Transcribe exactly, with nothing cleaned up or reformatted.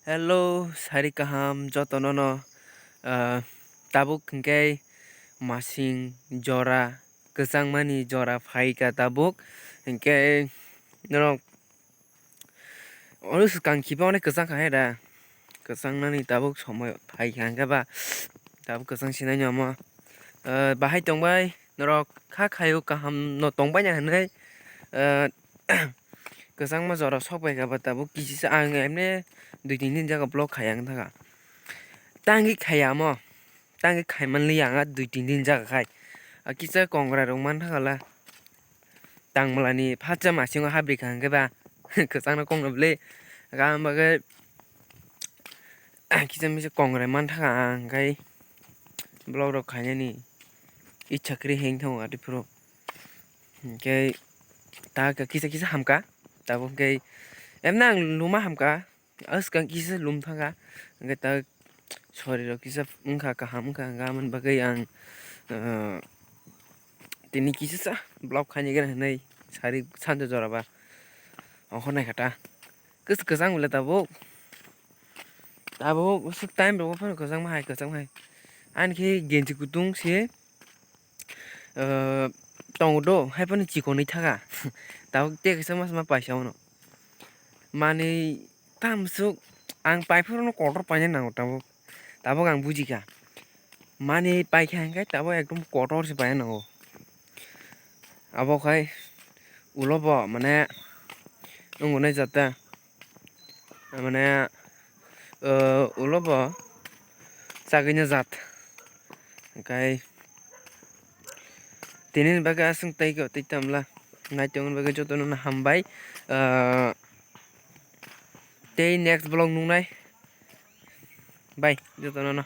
Hello, sari kaham jotono no, ah, tabuk hwnkhe masing jora, kwchangmani jora phaikha tabuk, hwnkhe norok oro swkang khiba onek kwchang kha hai da, kwchangnani tabuk somoi phaikha hwnkhe ba tabuk kwchang sinai omo, ah, bahai tongbai norok kha khaio kaham no tongbai na hinwi, ah, kwchangma jora sok bai kha ba tabuk kisisa ang emne dui tin din jaga vlog khai ang thaka. Tangwi khaiya mo, tangwi khai manliya ang a dui tin din jaga khai. A kisa kongrai rok man thaka la. Tangmala ni phatsa masingo habri kha hwnkhe ba kwchangno kongno bwle. Gam bagwi kisa misa kongrai man thaka ang khai vlog rok khainani ichha kwrwi heng thango ati phuru. Hwnkhe ta kisa kisa hamka, tabuk hwnkhe emna ang luma hamka, swkang kisa lum thangka, hwnkhe ta sori rok kisa wngkha kaham wngkha, hwnkhe aboni bagwi ang, ah, tini kisa sa vlog khaina gana hinwi sari sanjo jora ba ongkhor naikha ta. Kwchang bwle tabuk, tabuk swk time rok phano kwchangma hai kwchangma hai, ani khe genji kutung se. Ah, tongo do, hai phano chikonwi thaka. Tabuk tei kaisa mas ma paisa ono. Manwi tamsuk ang pai phuru no kotor paina nango tabuk. Tabuk ang bujikha. Manwi paikha hwnkhe tabuk ekdom kotor se paina nango. Abo khai ulo bo mane wngwi nai jata. Mane, ah, ulo bo chagwino jat. Hwnkhe tini ni bagwi aswk tei khe tei tamla. Naitongni bagwi jotono no hambai. Ah, tei next vlog nuknai. Bye, jotono no.